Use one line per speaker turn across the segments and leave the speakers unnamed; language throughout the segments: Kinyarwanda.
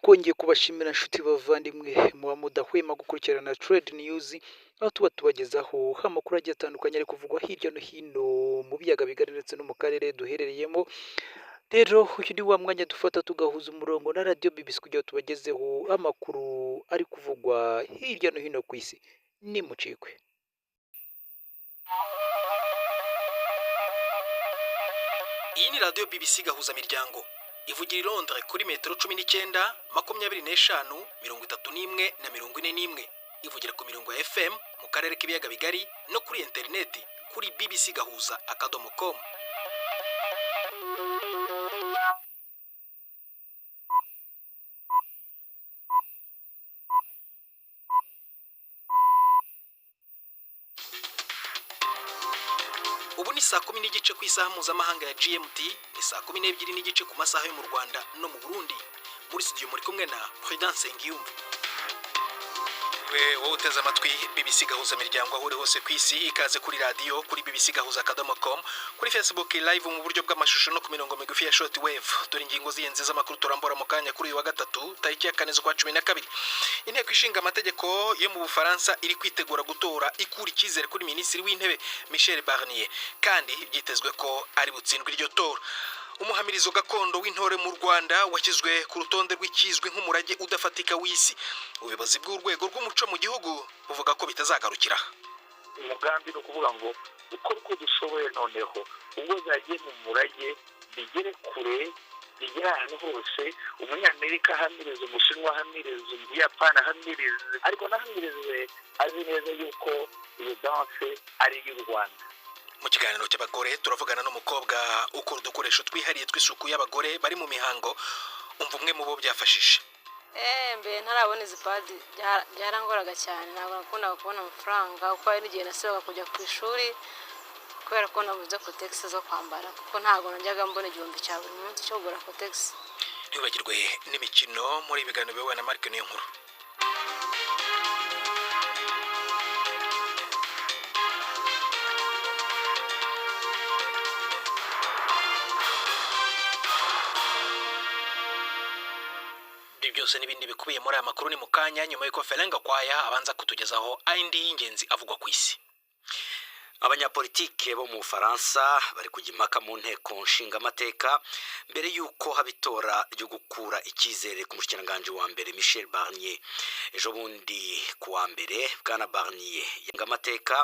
Twongeye kubashimira nshuti bavandimwe muba mudahwema gukurikirana Trade News, aho tuba tubagezaho amakuru agiye atandukanye ari kuvugwa hirya no hino mu biyaga bigari ndetse no mu karere duherereyemo. Rero uyu ni wa mwanya dufata tugahuza umurongo na radiyo BBC kugira ngo tubagezeho amakuru ari kuvugwa hirya no hino ku isi. Nimucikwe.
Iyi ni radiyo BBC Gahuzamiryango, ivugira i Londres kuri metero 19, 25, 31 na 41. Ivugira ku mirongo ya FM mu karere k'ibiyaga bigari no kuri interineti kuri bbcgahuza.com. Ubu ni saa 10:30 ku isaha mpuzamahanga ya GMT, ni saa 12:30 ku masaha yo mu Rwanda no mu Burundi. Muri studio muri kumwe na Prudence Nsengiyumva. We wowe uteze amatwi BBC Gahuza Miryango aho uri hose ku isi, ikaze kuri radiyo, kuri bbcgahuza.com, kuri Facebook Live mu buryo bw'amashusho no ku mirongo migufi ya short wave. Dore ingingo z'ingenzi z'amakuru turambura mu kanya kuri uyu wa gatatu, tariki ya 4 z'ukwa 12. Inteko ishinga amategeko yo mu Bufaransa iri kwitegura gutora ikura icyizere kuri minisitiri w'intebe Michel Barnier, kandi byitezwe ko ari butsindwe iryo tora. Umuhamirizo gakondo w'intore mu Rwanda washyizwe ku rutonde rw'ikizwi nk'umurage udafatika w'isi. Ubuyobozi bw'urwego rw'umuco mu gihugu buvuga ko bitazagarukira.
Umugambi ni ukuvuga ngo dukore uko dushoboye, noneho ubwo zagiye mu murage bigere kure, bigere ahantu hose, Umunyamerika ahamirize, Umushinwa ahamirize, Umuyapani ahamirize, ariko nahamirize azi neza yuko iyo danse ari iy'u Rwanda.
Mu kiganiro cy'abagore turavugana n'umukobwa ukora udukoresho twihariye tw'isuku y'abagore bari mu mihango. Umva umwe mu bo byafashije.
Mbere ntarabona izi padi byarangoraga cyane, ntabwo nakundaga kubona amafaranga, kuko hari n'igihe nasibaga kujya ku ishuri kubera ko nabuze kotegisi zo kwambara, kuko ntabwo najyaga mbona 1000 cya buri munsi cyo kugura kotegisi.
Ntibibagirwe n'imikino muri ibiganiro biyobowe na Marc Niyonkuru. Ibi byose n'ibindi bikubiye muri aya makuru ni mu kanya, nyuma y'uko Ferenga Kwaya abanza kutugezaho ayindi y'ingenzi avugwa ku isi.
Abanyapolitike bo mu Bufaransa bari kujya impaka mu nteko nshingamateka mbere y'uko haba itora ryo gukura icyizere ku mushikiranganji wa mbere Michel Barnier. Ejo bundi ku wa mbere, bwana Barnier amateka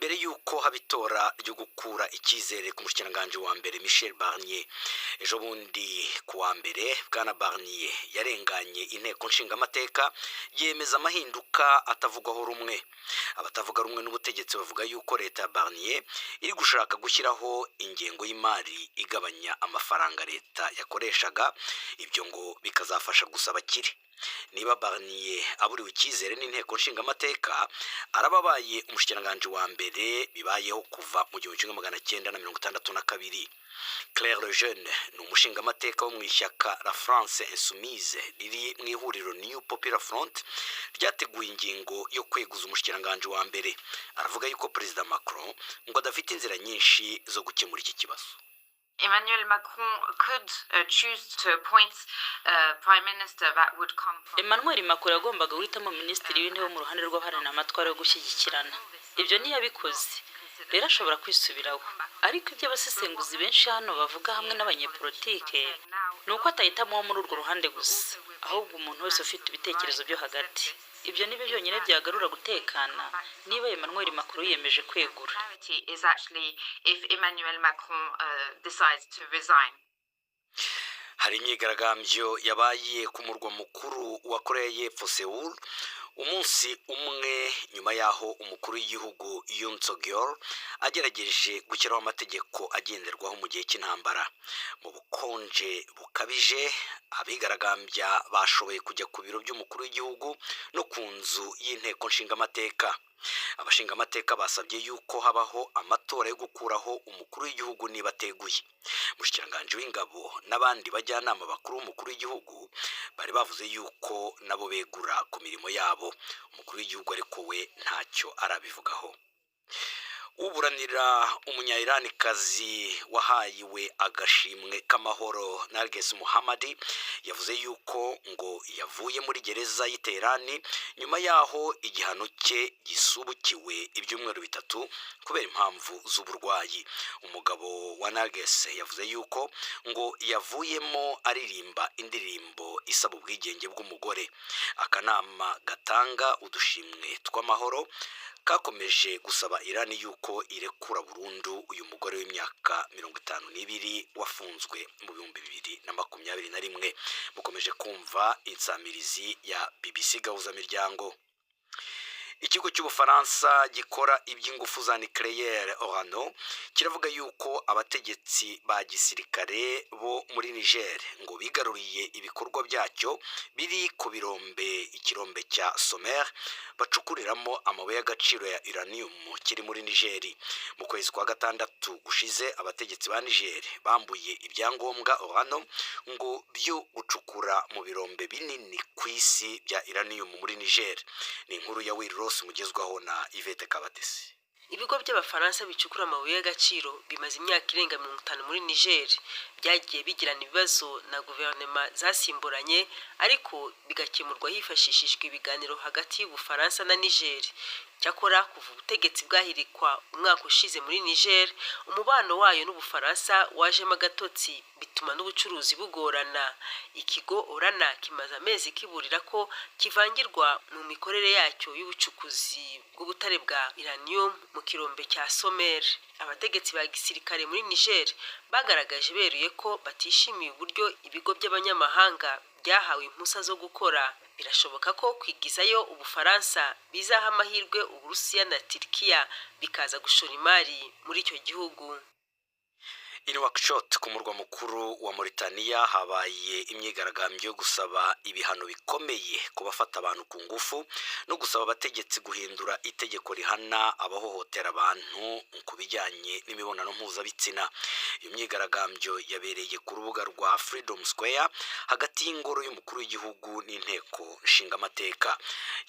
mbere y'uko haba itora ryo gukura icyizere ku mushikiranganji wa mbere Michel Barnier. Ejo bundi ku wa mbere, bwana Barnier yarenganye inteko nshingamateka, yemeza amahinduka atavugwaho rumwe. Abatavuga rumwe n'ubutegetsi bavuga yuko leta ya Barnier iri gushaka gushyiraho ingengo y'imari igabanya amafaranga leta yakoreshaga, ibyo ngo bikazafasha gusa abakire. Niba Barnier aburiwe icyizere n'inteko nshingamateka, araba abaye umushikiranganji wa mbere bibayeho kuva mu 1962. Claire Lejeune ni umushingamateka wo mu ishyaka La France Insoumise riri mu ihuriro New Popular Front ryateguye ingingo yo kweguza umushikiranganji wa mbere. Aravuga yuko Perezida Macron ngo adafite inzira nyinshi zo gukemura iki kibazo.
Emmanuel Macron could choose to appoint a prime minister that would come from.
Emmanuel Macron yagombaga guhitamo minisitiri w'intebe wo mu ruhande rw'abaharanira amatwara yo gushyigikirana. Ibyo ntiyabikoze, rero ashobora kwisubiraho. Ariko ibyo abasesenguzi benshi hano bavuga hamwe n'abanyepolitike ni uko atahitamo uwo muri urwo ruhande gusa, ahubwo umuntu wese ufite ibitekerezo byo hagati. Ibyo nibyo byonyine byagarura gutekana niba Emmanuel Macron yiyemeje kwegura.
Clarity is actually if Emmanuel Macron decides to resign.
Hari imyigaragambyo yabaye ku murwa mukuru wa Korea y'Epfo, Seoul, umunsi umwe nyuma y'aho umukuru w'igihugu Yoon Suk Yeol agerageje gushyiraho amategeko agenderwaho mu gihe cy'intambara. Mu bukonje bukabije, abigaragambya bashoboye kujya ku biro by'umukuru w'igihugu no ku nzu y'inteko nshingamateka. Abashingamateka basabye yuko habaho amatora yo gukuraho umukuru w'igihugu niba ateguye. Umushikiranganji w'ingabo n'abandi bajyanama bakuru b'umukuru w'igihugu bari bavuze yuko nabo begura ku mirimo yabo. Umukuru w'igihugu ariko we ntacyo arabivugaho. Uburanira Umunya-Iranikazi wahayiwe agashimwe k'amahoro, Narges Muhammadi, yavuze yuko ngo yavuye muri gereza y'i Teherani nyuma y'aho igihano cye gisubukiwe ibyumweru 3 kubera impamvu z'uburwayi. Umugabo wa Narges yavuze yuko ngo yavuyemo aririmba indirimbo isaba ubwigenge bw'umugore. Akanama gatanga udushimwe tw'amahoro kakomeje gusaba Irani yuko irekura burundu uyu mugore w'imyaka 52 wafunzwe mu 2021. Mukomeje kumva insamirizi ya BBC Gahuzamiryango. Ikigo cy'Ubufaransa gikora iby'ingufu za nucléaire, Orano, kiravuga yuko abategetsi ba gisirikare bo muri Niger ngo bigaruriye ibikorwa byacyo biri ku birombe, ikirombe cya Somer bacukuriramo amabuye y'agaciro ya uranium kiri muri Niger. Mu kwezi kwa gatandatu gushize, abategetsi ba Niger bambuye ibyangombwa Orano ngo byo gucukura mu birombe binini ku isi bya uranium muri Niger. Ni inkuru ya Will Ross mugezwaho na Yvette Kabatesi.
Ibigo by'Abafaransa bicukura amabuye y'agaciro bimaze imyaka irenga 50 muri Niger. Byagiye bigirana ibibazo na guverinoma zasimburanye, ariko bigakemurwa hifashishijwe ibiganiro hagati y'Ubufaransa na Niger. Cyakora kuva ubutegetsi bwahirikwa umwaka ushize muri Niger, umubano wayo n'Ubufaransa wajemo agatotsi, bituma n'ubucuruzi bugorana. Ikigo Orano kimaze amezi kiburira ko kivangirwa mu mikorere yacyo y'ubucukuzi bw'ubutare bwa uranium mu kirombe cya Somer. Abategetsi ba gisirikare muri Niger bagaragaje beruye ko batishimiye uburyo ibigo by'abanyamahanga byahawe impusa zo gukora. Birashoboka ko kwigizayo Ubufaransa bizaha amahirwe Uburusiya na Turikiya bikaza gushora imari muri icyo gihugu.
I Nouakchott, ku murwa mukuru wa Mauritania, habaye imyigaragambyo yo gusaba ibihano bikomeye ku bafata abantu ku ngufu no gusaba abategetsi guhindura itegeko rihana abahohotera abantu ku bijyanye n'imibonano mpuzabitsina. Iyo myigaragambyo yabereye ku rubuga rwa Freedom Square, hagati y'ingoro y'umukuru w'igihugu n'inteko nshingamateka.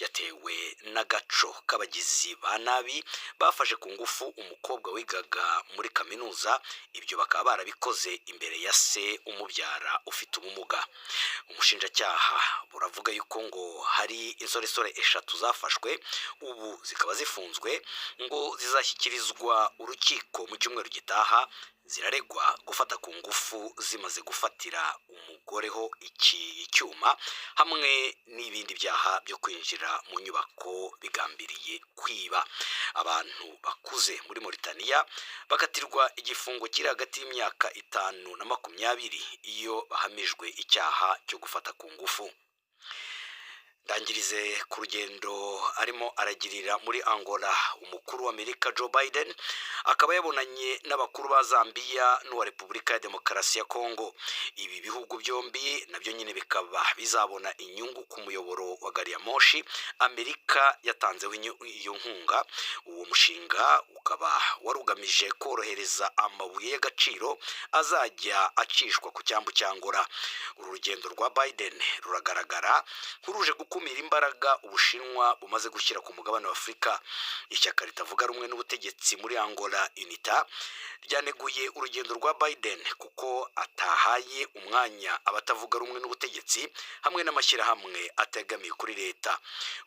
Yatewe n'agaco k'abagizi ba nabi bafashe ku ngufu umukobwa wigaga muri kaminuza. Ibyo bakaba barabikoze imbere ya se umubyara ufite ubumuga. Umushinjacyaha buravuga yuko ngo hari insoresore eshatu zafashwe, ubu zikaba zifunzwe, ngo zizashyikirizwa urukiko mu cyumweru gitaha. Ziraregwa gufata ku ngufu zimaze gufatira umugore ho iki cyuma, hamwe n'ibindi byaha byo kwinjira mu nyubako bigambiriye kwiba. Abantu bakuze muri Mauritania bakatirwa igifungo kiri hagati y'imyaka 5 na 20 iyo bahamijwe icyaha cyo gufata ku ngufu. Ndangirize ku rugendo arimo aragirira muri Angola umukuru w'Amerika Joe Biden, akaba yabonanye n'abakuru ba Zambia n'uwa Repubulika ya Demokarasi ya Kongo. Ibi bihugu byombi nabyo nyine bikaba bizabona inyungu ku muyoboro wa gari ya moshi Amerika yatanzeho iyo nkunga. Uwo mushinga ukaba wari ugamije korohereza amabuye y'agaciro azajya acishwa ku cyambu cya Angola. Uru rugendo rwa Biden ruragaragara nk'uruje gukumira imbaraga Ubushinwa bumaze gushyira ku mugabane wa Afurika. Ishyaka ritavuga rumwe n'ubutegetsi muri Angola, UNITA, ryaneguye urugendo rwa Biden kuko atahaye umwanya abatavuga rumwe n'ubutegetsi hamwe n'amashyirahamwe ategamiye kuri leta.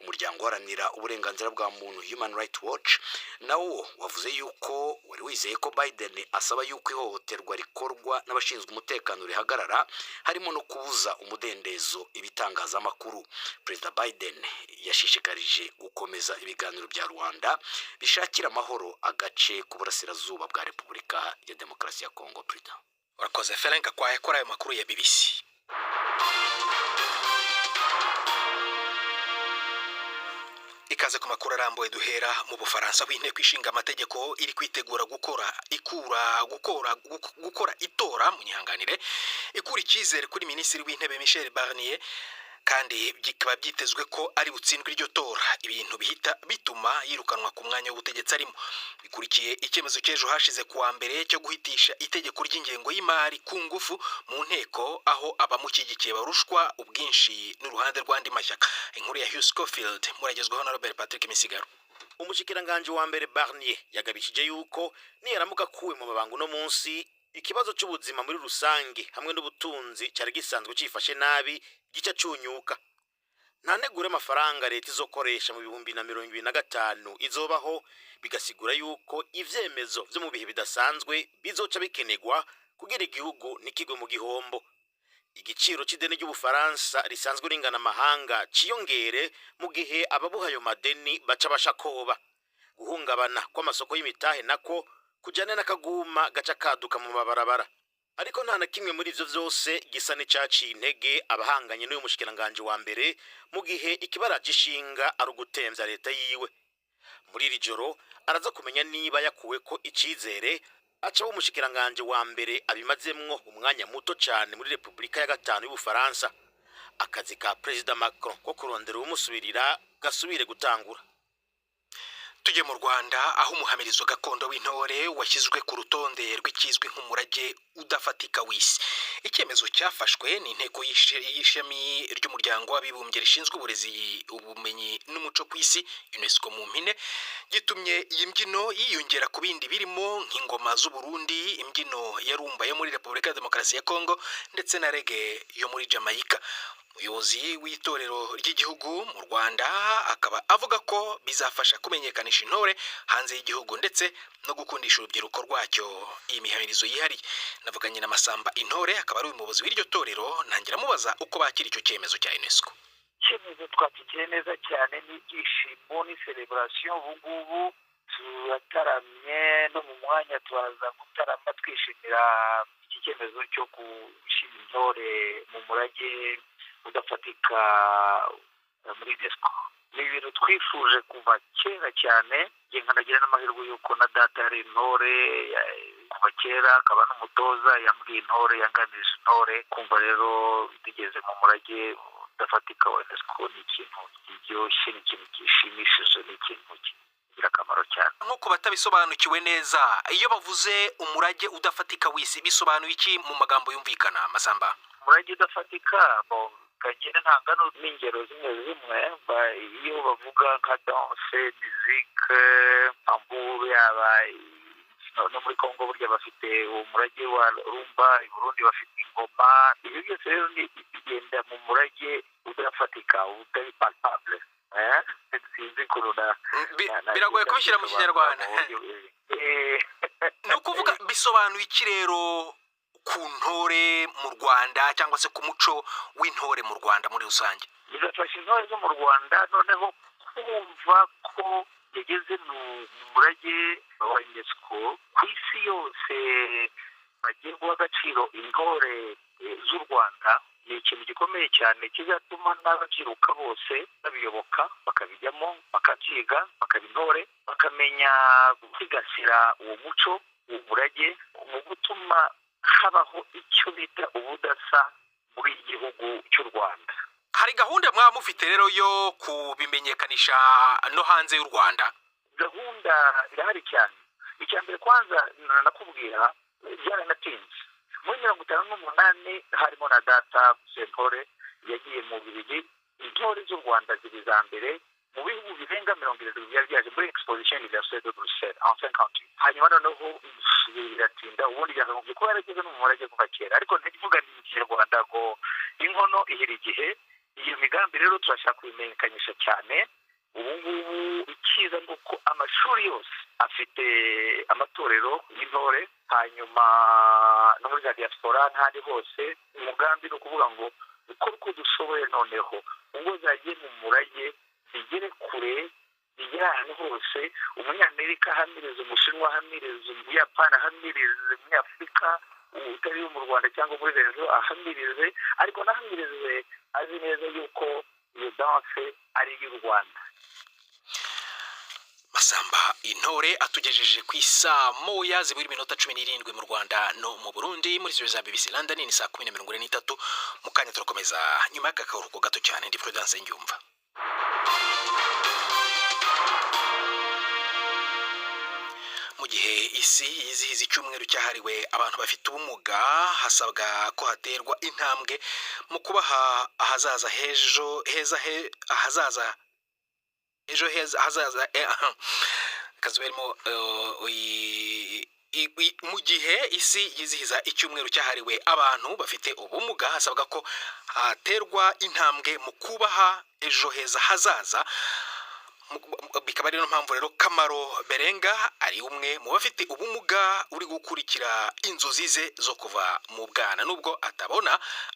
Umuryango uharanira uburenganzira bwa muntu, Human Rights Watch, nawo wavuze yuko wari wizeye ko Biden asaba yuko ihohoterwa rikorwa n'abashinzwe umutekano rihagarara, harimo no kubuza umudendezo ibitangazamakuru. Perezida Biden yashishikarije gukomeza ibiganiro bya Luanda bishakira amahoro agace k'uburasirazuba bwa Repubulika ya Demokarasi ya Kongo. Perezida
Urakoze, Ferenc Kwaye, kuri ayo makuru ya BBC. Ikaze ku makuru arambuye. Duhera mu Bufaransa, aho inteko ishinga amategeko iri kwitegura gukora ikura gukora gukora itora, munyihanganire, ikura icyizere kuri Minisitiri w'Intebe Michel Barnier, kandi bikaba byitezwe ko ari butsindwe iryo tora, ibintu bihita bituma yirukanwa ku mwanya w'ubutegetsi arimo. Bikurikiye icyemezo cy'ejo hashize kuwa mbere cyo guhitisha itegeko ry'ingengo y'imari ku ngufu mu nteko, aho abamushyigikiye barushwa ubwinshi n'uruhande rw'andi mashyaka. Inkuru ya Hugh Schofield muragezwaho na Robert Patrick Misigaro.
Umushikiranganji wa mbere Barnier yagabishije yuko niyaramuka akuwe mu mabanga uno munsi, ikibazo c'ubuzima muri rusange hamwe n'ubutunzi cari gisanzwe cifashe nabi gica cunyuka. Nta nteguro y'amafaranga leta izokoresha mu 2025 izobaho, bigasigura yuko ivyemezo vyo mu bihe bidasanzwe bizoca bikenegwa kugira igihugu ntikigwe mu gihombo. Igiciro c'ideni ry'Ubufaransa risanzwe ringana amahanga ciyongere, mu gihe ababuha ayo madeni baca bashakoba. Guhungabana kw'amasoko y'imitahe nako kujyane n'akaguma gaca kaduka mu mabarabara. Ariko nta na kimwe muri ivyo vyose gisa n'icaciye intege abahanganye n'uyu mushikiranganji wa mbere, mu gihe ikibaraje ishinga ari ugutemvya leta yiwe. Muri iri joro araza kumenya niba yakuweko icizere, aca umushikiranganji wa mbere abimazemwo umwanya muto cane muri Repubulika ya gatanu y'Ubufaransa. Akazi ka Perezida Macron ko kurondera uwumusubirira gasubire gutangura.
Tujye mu Rwanda, aho umuhamirizo gakondo w'intore washyizwe ku rutonde rw'ikizwi nk'umurage udafatika w'isi. Icyemezo cyafashwe n'inteko y'ishami ry'Umuryango w'Abibumbye rishinzwe uburezi, ubumenyi n'umuco ku isi, UNESCO mu mpine, gitumye iyi mbyino yiyongera ku bindi birimo nk'ingoma z'Uburundi, imbyino ya rumba yo muri Repubulika ya Demokarasi ya Kongo ndetse na reggae yo muri Jamaica. Umuyobozi w'Itorero ry'Igihugu mu Rwanda akaba avuga ko bizafasha kumenyekanisha intore hanze y'igihugu ndetse no gukundisha urubyiruko rwacyo iyi mihamirizo yihariye. Navuganye na Masamba Intore, akaba ari umuyobozi w'iryo torero, ntangira amubaza uko bakira icyo cyemezo cya UNESCO.
Icyemezo twakikiye neza cyane n'ibyishimo, ni celebration. Ubu ngubu turataramye, no mu mwanya turaza gutarama twishimira iki cyemezo cyo gushyira intore mu murage udafatika muri UNESCO. Ni ibintu twifuje kuva kera cyane. Njye nkanagira n'amahirwe y'uko na data yari intore kuva kera, akaba n'umutoza. Yambwiye intore, yanganirije intore. Kumva rero tugeze mu murage udafatika wa UNESCO ni ikintu kiryoshye, ni ikintu gishimishije, ni ikintu cy'ingirakamaro cyane.
Nko ku batabisobanukiwe neza, iyo bavuze umurage udafatika w'isi, bisobanuye iki mu magambo yumvikana, Masamba?
Umurage udafatika, kagenda ntanga n'ingero zimwe zimwe. Iyo bavuga nka danse, musique, tambour, yaba no muri Congo burya bafite umurage wa rumba, i Burundi bafite ingoma. Ibyo byose rero bigenda mu murage udafatika, utari palpable. Sinzi ukuntu
Biragoye kubishyira mu Kinyarwanda. Ni ukuvuga bisobanuye iki rero ku ntore mu Rwanda, cyangwa se ku muco w'intore mu Rwanda muri rusange?
Bizafasha intore zo mu Rwanda noneho kumva ko yageze mu murage wa UNESCO ku isi yose, bagiye guha agaciro intore z'u Rwanda. Ni ikintu gikomeye cyane kizatuma n'ababyiruka bose babiyoboka, bakabijyamo, bakabyiga, bakaba intore, bakamenya gusigasira uwo muco, uwo murage, mu gutuma habaho icyo bita ubudasa muri igihugu cy'u Rwanda.
Hari gahunda mwaba mufite rero yo kubimenyekanisha no hanze y'u Rwanda?
Gahunda irahari cyane. Icya mbere kwanza nakubwira, byaranatinze. Muri 58 harimo na data Sentore yagiye mu Bubiligi, intore z'u Rwanda ziri za mbere mu bihugu birenga 70 byari byaje muri Exposition Universelle de Bruxelles en 58. Hanyuma noneho biratinda, ubundi byakagombye kuba yarageze no mu murage kuva kera. Ariko ntivuga ni Ikinyarwanda ngo inkono ihera igihe. Iyo migambi rero turashaka kubimenyekanisha cyane. Ubu ngubu icyiza ni uko amashuri yose afite amatorero y'intore, hanyuma no muri za diaspora n'ahandi hose. Umugambi ni ukuvuga ngo dukore uko dushoboye noneho ubwo zagiye mu murage bigere kure, bigere ahantu hose. Umunyamerika ahamirize, Umushinwa ahamirize, Umuyapani ahamirize, Umunyafurika utari mu Rwanda cyangwa muri rezo ahamirize, ariko anahamirize azi neza yuko iyo danse ari iy'u Rwanda.
Masamba Intore atugejeje ku isaa 12:17 mu Rwanda no mu Burundi. Muri studio za BBC London ni saa 10:43. Mu kanya turakomeza nyuma y'aka karuhuko gato cyane. Ndi Prudence Ngyumva. Mu gihe isi yizihiza icyumweru cyahariwe abantu bafite ubumuga, hasabwa ko haterwa intambwe mu kubaha ahazaza hejo heza, ahazaza Ejo heza hazaza kazuberimo mu gihe isi yizihiza icyumweru cyahariwe abantu bafite ubumuga, hasabwa ko haterwa intambwe mu kubaha ejo heza hazaza. Bikaba ariyo mpamvu rero Kamaro Berenga ari umwe mu bafite ubumuga uri gukurikira inzozi ze zo kuva mu bwana. Nubwo atabona,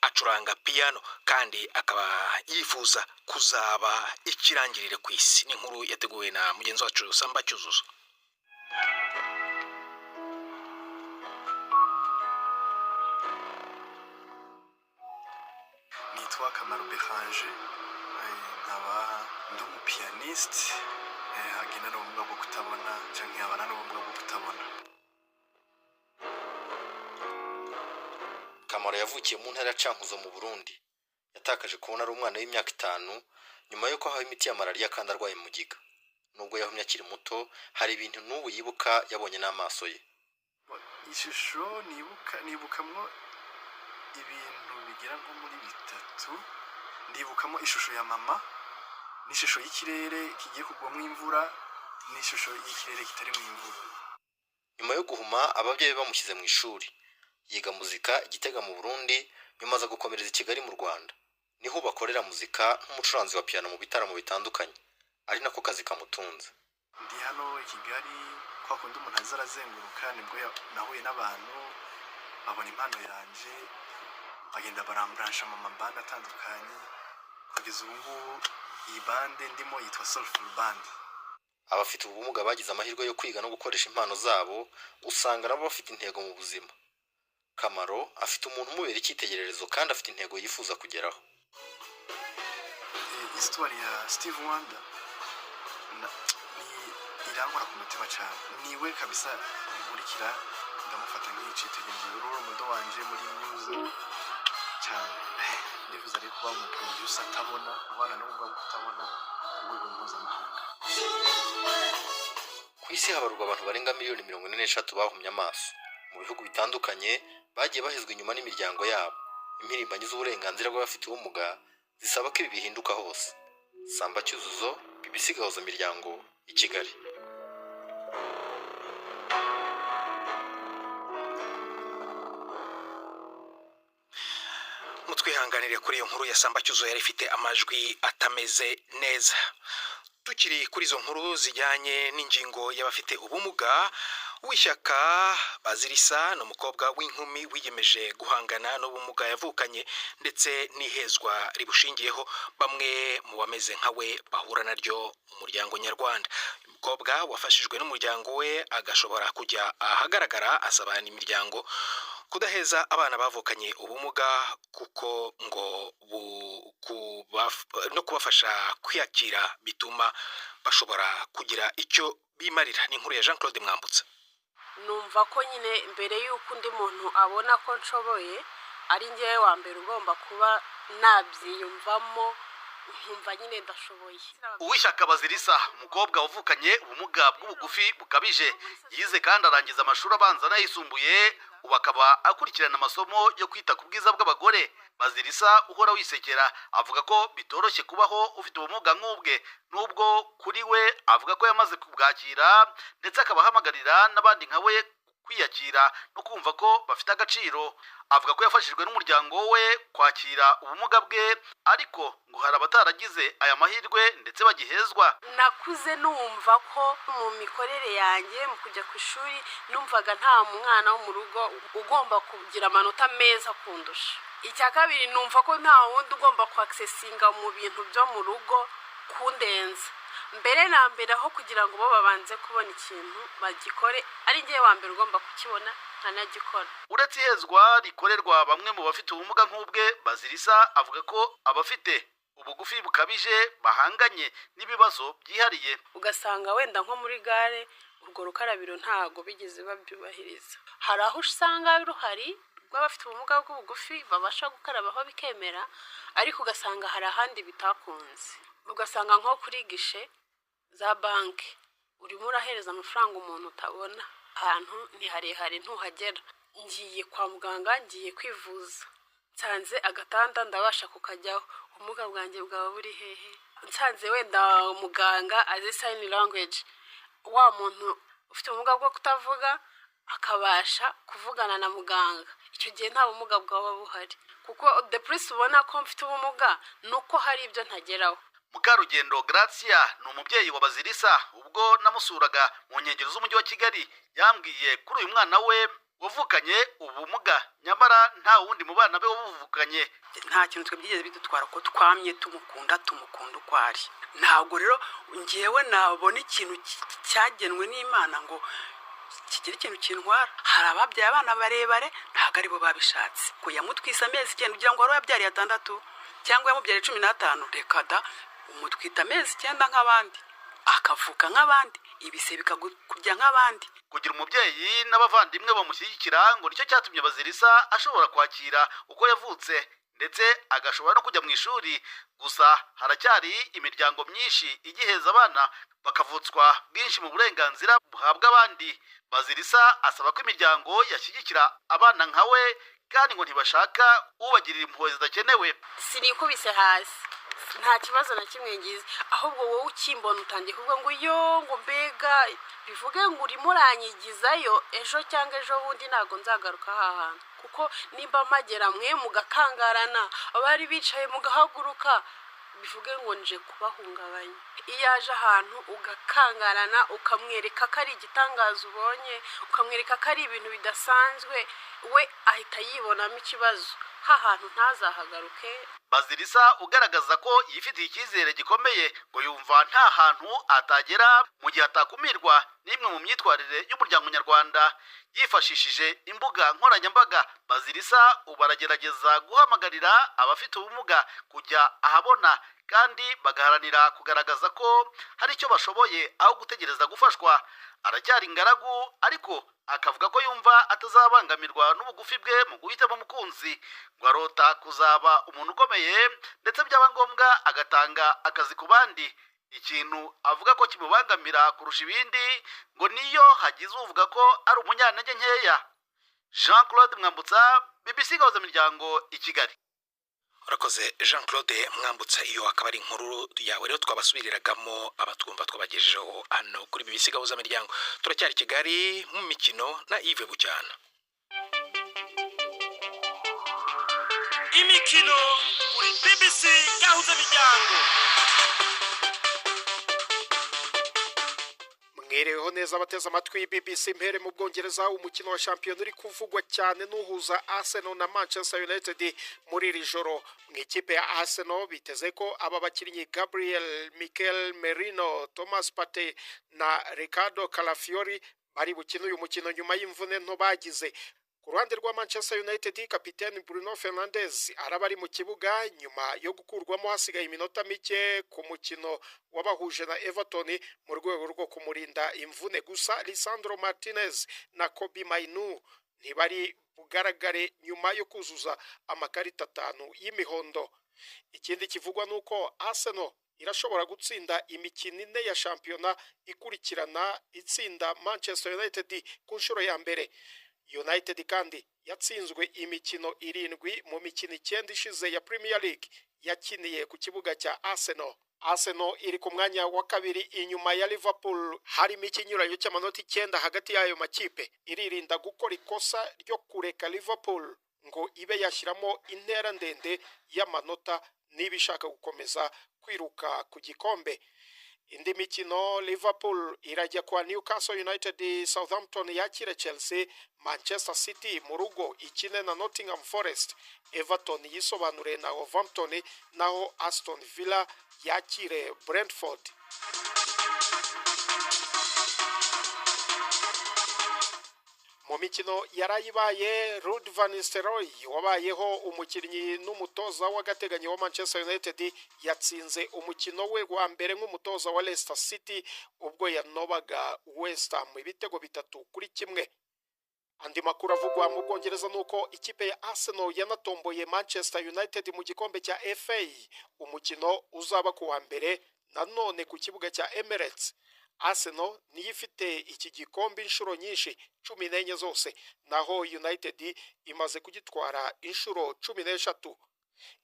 acuranga piyano kandi akaba yifuza kuzaba ikirangirire ku isi. Ni inkuru yateguwe na mugenzi wacu Samba Cyuzuzo.
Nitwa Kamaro Beranje, nkaba ndi umupiyaniste agendana n'ubumuga bwo kutabona cyangwa nkabana n'ubumuga bwo kutabona.
Kamaro yavukiye mu ntara ya Cankuzo mu Burundi. Yatakaje kubona ari umwana w'imyaka 5 nyuma y'uko ahawe imiti ya malariya kandi arwaye mugiga. Nubwo yahumye akiri muto, hari ibintu n'ubu yibuka yabonye n'amaso ye.
Ishusho nibuka, nibukamwo ibintu bigera nko muri bitatu. Ndibukamo ishusho ya mama, n'ishusho y'ikirere kigiye kugwamo imvura, n'ishusho y'ikirere kitarimo imvura.
Nyuma yo guhuma, ababyeyi be bamushyize mu ishuri, yiga muzika i Gitega mu Burundi, nyuma aza gukomereza i Kigali mu Rwanda. Niho ubu akorera muzika nk'umucuranzi wa piyano mu bitaramo bitandukanye, ari nako kazi kamutunze.
Ndi hano i Kigali, kwa kundi umuntu aza arazenguruka, nibwo nahuye n'abantu babona impano yanjye, bagenda baramburansha mu mabande atandukanye, kugeza ubu ngubu iyi bande ndimo yitwa Soulful Band.
Abafite ubumuga bagize amahirwe yo kwiga no gukoresha impano zabo, usanga nabo bafite intego mu buzima. Kamaro afite umuntu umubera icyitegererezo kandi afite intego yifuza kugeraho.
Histoire ya Steve Wonder ni irankora ku mutima cyane. Niwe kabisa nkurikira, ndamufata nk'icitegererezo, role model wanje muri music cyane. Ndifuza rero kuba umuproducer atabona, ubana n'ubumuga bwo kutabona ku rwego mpuzamahanga.
Ku isi habarurwa abantu barenga miliyoni 43 bahumye amaso. Mu bihugu bitandukanye bagiye bahezwa inyuma n'imiryango yabo. Impirimbanyi z'uburenganzira bw'abafite ubumuga zisaba ko ibi bihinduka hose. Samba Cyuzuzo, BBC Gahuza Miryango, i Kigali.
Mutwihanganire kuri iyo nkuru ya Samba Cyuzuzo yari ifite amajwi atameze neza. Tukiri kuri izo nkuru zijyanye n'ingingo y'abafite ubumuga, w'ishyaka Bazirisa ni umukobwa w'inkumi wiyemeje guhangana n'ubumuga yavukanye ndetse n'ihezwa ribushingiyeho bamwe mu bameze nka we bahura naryo mu muryango nyarwanda. Uyu mukobwa wafashijwe n'umuryango we agashobora kujya ahagaragara, asaba imiryango kudaheza abana bavukanye ubumuga, kuko ngo no kubafasha kwiyakira bituma bashobora kugira icyo bimarira. Ni inkuru ya Jean Claude Mwambutsa.
Numva ko nyine mbere y'uko undi muntu abona ko nshoboye, ari ngewe wa mbere ugomba kuba nabyiyumvamo, nkumva nyine ndashoboye.
Uw'ishyaka Bazirisa, umukobwa wavukanye ubumuga bw'ubugufi bukabije, yize kandi arangiza amashuri abanza n'ayisumbuye, ubu akaba akurikirana amasomo yo kwita ku bwiza bw'abagore. Bazirisa uhora wisekera avuga ko bitoroshye kubaho ufite ubumuga nk'ubwe, nubwo kuri we avuga ko yamaze kubwakira, ndetse akaba ahamagarira n'abandi nka we kwiyakira no kumva ko bafite agaciro. Avuga ko yafashijwe n'umuryango we kwakira ubumuga bwe, ariko ngo hari abataragize aya mahirwe ndetse bagihezwa.
Nakuze numva ko mu mikorere yanjye, mu kujya ku ishuri, numvaga nta mwana wo mu rugo ugomba kugira amanota meza kundusha. Icya kabiri, numva ko nta wundi ugomba kwakisesinga mu bintu byo mu rugo kundenza. Mbere na mbere, aho kugira ngo bo babanze kubona ikintu bagikore, ari ngewe wa mbere ugomba kukibona nkanagikora.
Uretse ihezwa rikorerwa bamwe mu bafite ubumuga nk'ubwe, Bazirisa avuga ko abafite ubugufi bukabije bahanganye n'ibibazo byihariye.
Ugasanga wenda nko muri gare urwo rukarabiro ntago bigeze babyubahiriza. Hari aho usanga ruhari rw'abafite ubumuga bw'ubugufi babasha gukarabaho bikemera, ariko ugasanga hari ahandi bitakunze. Ugasanga nko kuri gishe za banki urimo urahereza amafaranga umuntu utabona, ahantu ni harehare ntuhagera. Ngiye kwa muganga, ngiye kwivuza, nsanze agatanda ndabasha kukajyaho, ubumuga bwanjye bwaba buri hehe? Nsanze wenda muganga azi sign language, wa muntu ufite ubumuga bwo kutavuga akabasha kuvugana na muganga, icyo gihe nta bumuga bwaba buhari, kuko de plus ubona ko mfite ubumuga ni uko hari ibyo ntageraho.
Mukarugendo Gratia ni umubyeyi wa Bazirisa. Ubwo namusuraga mu nkengero z'umujyi wa Kigali, yambwiye kuri uyu mwana we wavukanye ubumuga, nyamara nta wundi mu bana be wabuvukanye.
Nta kintu twe byigeze bidutwara, ko twamye tumukunda, tumukunda uko ari. Ntabwo rero ngewe nabona ikintu cyagenwe n'Imana ngo kigira ikintu kintwara. Hari ababyaye abana barebare, ntabwo aribo babishatse. Ko yamutwise amezi 9, ugira ngo wari wabyariye 6 cyangwa yamubyariye 15? Reka da, umutwita amezi 9 nk'abandi, akavuka nk'abandi, ibise bikakurya nk'abandi.
Kugira umubyeyi n'abavandimwe bamushyigikira ngo nicyo cyatumye Bazirisa ashobora kwakira uko yavutse, ndetse agashobora no kujya mu ishuri. Gusa haracyari imiryango myinshi igiheza abana, bakavutswa bwinshi mu burenganzira buhabwa abandi. Bazirisa asaba ko imiryango yashyigikira abana nka we, kandi ngo ntibashaka ubagirira impuhwe zidakenewe.
Sinikubise hasi, nta kibazo na kimwe ngize. Ahubwo wowe ukimbona utangiye kuvuga ngo yo, ngo mbega, bivuge ngo urimo uranyigizayo. Ejo cyangwa ejo bundi ntabwo nzagaruka aha hantu, kuko nimba mpagera mwe mugakangarana, abari bicaye mugahaguruka, bivuge ngo nje kubahungabanya. Iyo aje ahantu ugakangarana, ukamwereka ko ari igitangaza ubonye, ukamwereka ko ari ibintu bidasanzwe, we ahita yibonamo ikibazo, ha hantu ntazahagaruke.
Bazirisa ugaragaza ko yifitiye icyizere gikomeye, ngo yumva nta hantu atagera mu gihe atakumirwa n'imwe mu myitwarire y'umuryango nyarwanda. Yifashishije imbuga nkoranyambaga, Bazirisa ubu aragerageza guhamagarira abafite ubumuga kujya ahabona, kandi bagaharanira kugaragaza ko hari icyo bashoboye aho gutegereza gufashwa. Aracyari ingaragu, ariko akavuga ko yumva atazabangamirwa n'ubugufi bwe mu guhitamo umukunzi. Ngo arota kuzaba umuntu ukomeye, ndetse byaba ngombwa agatanga akazi ku bandi. Ikintu avuga ko kimubangamira kurusha ibindi ngo niyo hagize uvuga ko ari umunyantege nkeya. Jean Claude Mwambutsa, BBC Gahuzamiryango, i Kigali.
Urakoze, Jean Claude Mwambutsa. Iyo akaba ari inkuru yawe rero twabasubiriragamo abatwumva, twabagejejeho hano kuri BBC Gahuzamiryango. Turacyari Kigali mu mikino na Yves Bucyana.
Imikino kuri BBC Gahuzamiryango.
Mwereho neza abateze amatwi BBC. Mpere mu Bwongereza, umukino wa shampiyona uri kuvugwa cyane n'uhuza Arsenal na Manchester United muri iri joro. Mu ikipe ya Arsenal biteze ko aba bakinnyi: Gabriel, Mikel Merino, Thomas Partey na Ricardo Calafiori bari bukine uyu mukino nyuma y'imvune nto bagize. Ku ruhande rwa Manchester United, kapiteni Bruno Fernandes araba ari mu kibuga nyuma yo gukurwamo hasigaye iminota mike ku mukino wabahuje na Everton, mu rwego rwo kumurinda imvune. Gusa Lisandro Martinez na Kobbie Mainoo ntibari bugaragare nyuma yo kuzuza amakarita 5 y'imihondo. Ikindi kivugwa ni uko Arsenal irashobora gutsinda imikino 4 ya shampiyona ikurikirana, itsinda Manchester United ku nshuro ya mbere. United kandi yatsinzwe imikino 7 mu mikino 9 ishize ya Premier League yakiniye ku kibuga cya Arsenal. Arsenal iri ku mwanya wa kabiri inyuma ya Liverpool, harimo ikinyuranyo cy'amanota 9 hagati y'ayo makipe. Iririnda gukora ikosa ryo kureka Liverpool ngo ibe yashyiramo intera ndende y'amanota niba ishaka gukomeza kwiruka ku gikombe. Indi mikino: Liverpool irajya kwa Newcastle United, Southampton yakire Chelsea, Manchester City mu rugo ikine na Nottingham Forest, Everton yisobanure na Wolverhampton, naho Aston Villa yakire Brentford. Mu mikino yarayibaye, Ruud van Nistelrooy wabayeho umukinnyi n'umutoza w'agateganyo wa Manchester United yatsinze umukino we wa mbere nk'umutoza wa Leicester City ubwo yanobaga West Ham ibitego 3-1. Andi makuru avugwa mu Bwongereza ni uko ikipe ya Arsenal yanatomboye Manchester United mu gikombe cya FA, umukino uzaba ku wa mbere nanone ku kibuga cya Emirates. Arsenal niyo ifite iki gikombe inshuro nyinshi, 14 zose, naho United imaze kugitwara inshuro 13.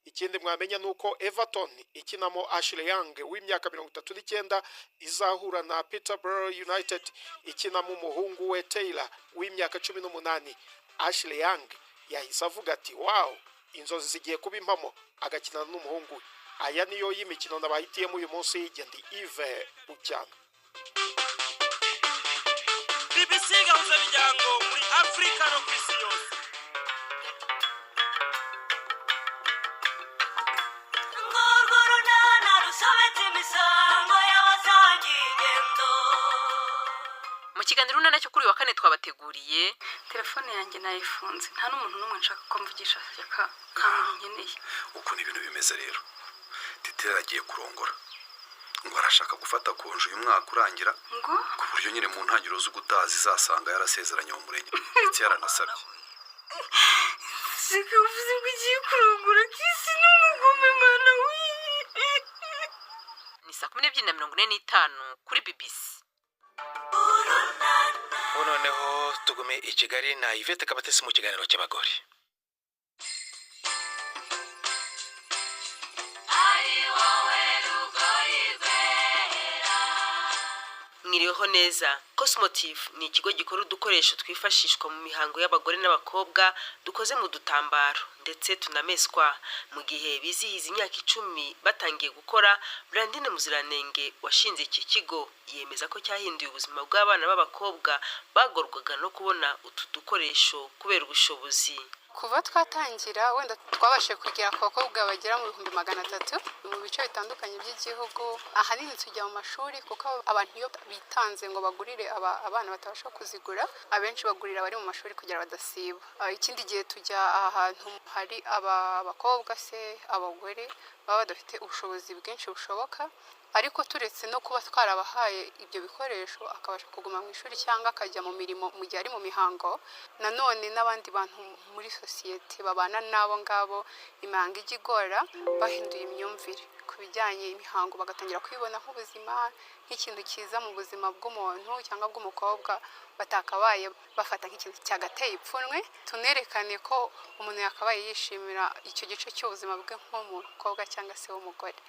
Ikindi mwamenya ni uko Everton ikinamo Ashley Young w'imyaka 39 izahura na Peterborough United ikinamo umuhungu we Taylor w'imyaka 18. Ashley Young yahise avuga ati: "Wow, inzozi zigiye kuba impamo," agakinana n'umuhungu we. Aya niyo y'imikino nabahitiyemo uyu munsi. Ndi Yves Bucyana.
BBC Gahuzamiryango muri Afurika no ku isi yose.
Urwo runana rusobetse imisango y'abasangiye ingendo.
Mu kiganiro Urunana cyo kuri uyu wa kane twabateguriye:
Telefone yanjye nayifunze, nta n'umuntu n'umwe nshaka ko mvugisha. Reka, nta muntu nkeneye.
Ukuntu ibintu bimeze rero, Titera agiye kurongora, ngo arashaka gufata konje uyu mwaka urangira,
Ngo?
ku buryo nyine mu ntangiriro z'ugutaha zizasanga yarasezeranye mu murenge, ndetse yaranasabye.
Seka, uvuze ngo ugiye kurongora? Kisi ni umugome, mana we!
Ni saa 12:45 kuri BBC.
Ubu noneho tugume i Kigali na Yvette Kabatesi mu kiganiro cy'abagore.
Ari wowe rugori rwera.
Mwiriweho neza. Cosmotive ni ikigo gikora udukoresho twifashishwa mu mihango y'abagore n'abakobwa, dukoze mu dutambaro ndetse tunameswa. Mu gihe bizihiza imyaka 10 batangiye gukora, Brandine Muziranenge washinze iki kigo yemeza ko cyahinduye ubuzima bw'abana b'abakobwa bagorwaga no kubona utu dukoresho kubera ubushobozi.
Kuva twatangira, wenda twabashije kugera ku bakobwa bagera mu 300,000 mu bice bitandukanye by'igihugu. Ahanini tujya mu mashuri, kuko abantu iyo bitanze ngo bagurire abana batabasha kuzigura, abenshi bagurira abari mu mashuri kugira badasiba. Ikindi gihe tujya ahantu hari abakobwa se abagore baba badafite ubushobozi bwinshi bushoboka, ariko turetse no kuba twarabahaye ibyo bikoresho akabasha kuguma mu ishuri cyangwa akajya mu mirimo mu gihe ari mu mihango, nanone n'abandi bantu muri sosiyete babana n'abo ngabo imihango ijya igora, bahinduye imyumvire ku bijyanye imihango, bagatangira kuyibona nk'ubuzima, nk'ikintu cyiza mu buzima bw'umuntu cyangwa bw'umukobwa batakabaye bafata nk'ikintu cyagateye ipfunwe. Tunerekane ko umuntu yakabaye yishimira icyo gice cy'ubuzima bwe nk'umukobwa cyangwa se w'umugore.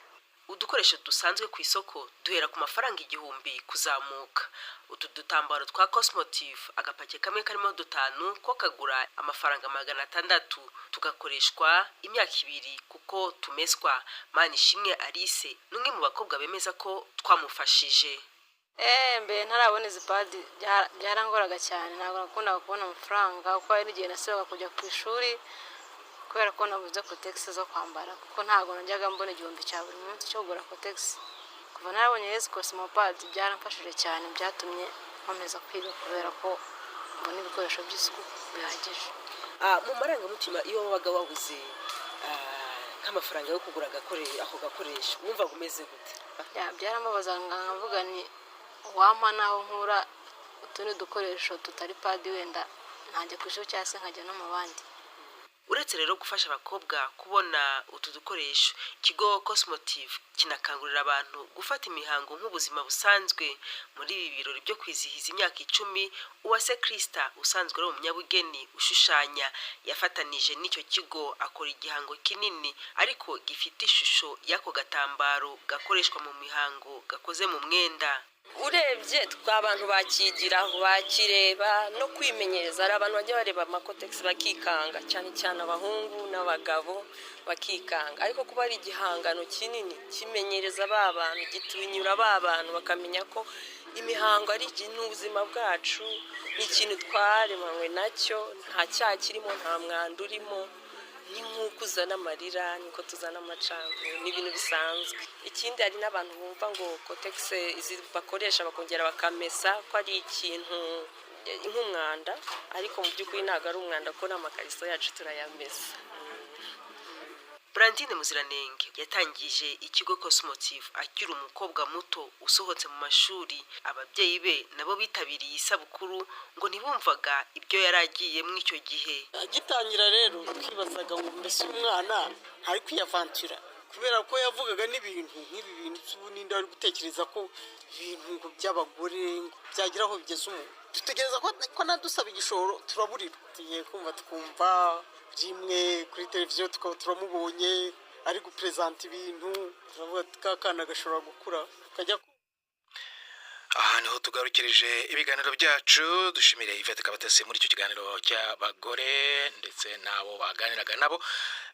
Udukoresho dusanzwe ku isoko duhera ku mafaranga 1000 kuzamuka. Utu dutambaro twa Cosmotive, agapaki kamwe karimo dutanu ko kagura amafaranga 600, tugakoreshwa imyaka 2 kuko tumeswa. Manishimwe Alice ni umwe mu bakobwa bemeza ko twamufashije.
Mbere ntarabona izi pad byarangoraga cyane, ntabwo nakundaga kubona amafaranga, kuko hari n'igihe nasibaga kujya ku ishuri kubera ko nabuze kotegisi zo kwambara, kuko ntabwo najyaga mbona 1000 cya buri munsi cyo kugura kotegisi. Kuva narabonye izi Kosmopad byaramfashije cyane, byatumye nkomeza kwiga kubera ko mbona ibikoresho by'isuku bihagije.
Mu marangamutima, iyo wabaga wabuze nk'amafaranga yo kugura ako gakoresho, wumvaga umeze gute?
Byarambabazaga, nkavuga ni wampa n'aho nkura utundi dukoresho tutari pad, wenda ntajya ku ishuri cyangwa se nkajya no mu bandi.
Uretse rero gufasha abakobwa kubona utu dukoresho, ikigo Cosmotive kinakangurira abantu gufata imihango nk'ubuzima busanzwe. Muri ibi birori byo kwizihiza imyaka 10, Uwase Krista usanzwe ari umunyabugeni ushushanya yafatanije n'icyo kigo akora igihango kinini ariko gifite ishusho y'ako gatambaro gakoreshwa mu mihango, gakoze mu mwenda.
Urebye twe abantu bakigiraho, bakireba no kwimenyereza. Hari abantu bajya bareba amakotegisi bakikanga, cyane cyane abahungu n'abagabo bakikanga, ariko kuba ari igihangano kinini kimenyereza ba bantu, gitinyura ba bantu, bakamenya ko imihango ari ni ubuzima bwacu, ni ikintu twaremanywe nacyo, nta cyaha kirimo, nta mwanda urimo. Ni nk'uko uzana amarira niko tuzana amacandwe, ni ibintu bisanzwe. Ikindi, hari n'abantu bumva ngo kotegisi izi bakoresha bakongera bakamesa ko ari ikintu nk'umwanda, ariko mu by'ukuri ntabwo ari umwanda kuko n'amakariso yacu turayamesa.
Brandine Muziranenge yatangije ikigo Cosmotive akiri umukobwa muto usohotse mu mashuri. Ababyeyi be nabo bitabiriye isabukuru ngo ntibumvaga ibyo yari agiyemo icyo gihe.
Agitangira rero twibazaga ngo mbese uyu mwana ntari kwiyavantura, kubera ko yavugaga n'ibintu nk'ibi bintu by'ubu, ninde wari gutekereza ko ibintu ngo by'abagore ngo byagera aho bigeze umuntu? Dutegereza ko nadusaba igishoro turaburirwa, tugiye kumva twumva Rimwe kuri televiziyo tukaba turamubonye ari guperezanta ibintu, turavuga ati ka kana gashobora gukura kajya.
Aha niho tugarukirije ibiganiro byacu. Dushimire Yvette Kabatesi muri icyo kiganiro cy'abagore ndetse n'abo baganiraga nabo.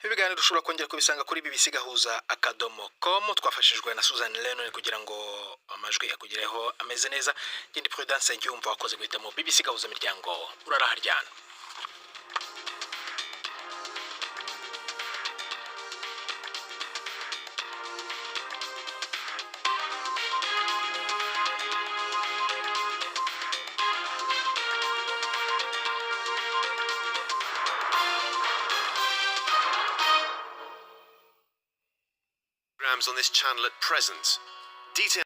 Ibiganiro ushobora kongera kubisanga kuri bbcgahuza.com. Twafashijwe na Susan Lennon kugira ngo amajwi akugereho ameze neza. Genda Prudence Ngiyumva, wakoze guhitamo BBC Gahuza Miryango. Uraraharyana.
Programs on this channel at present. Detail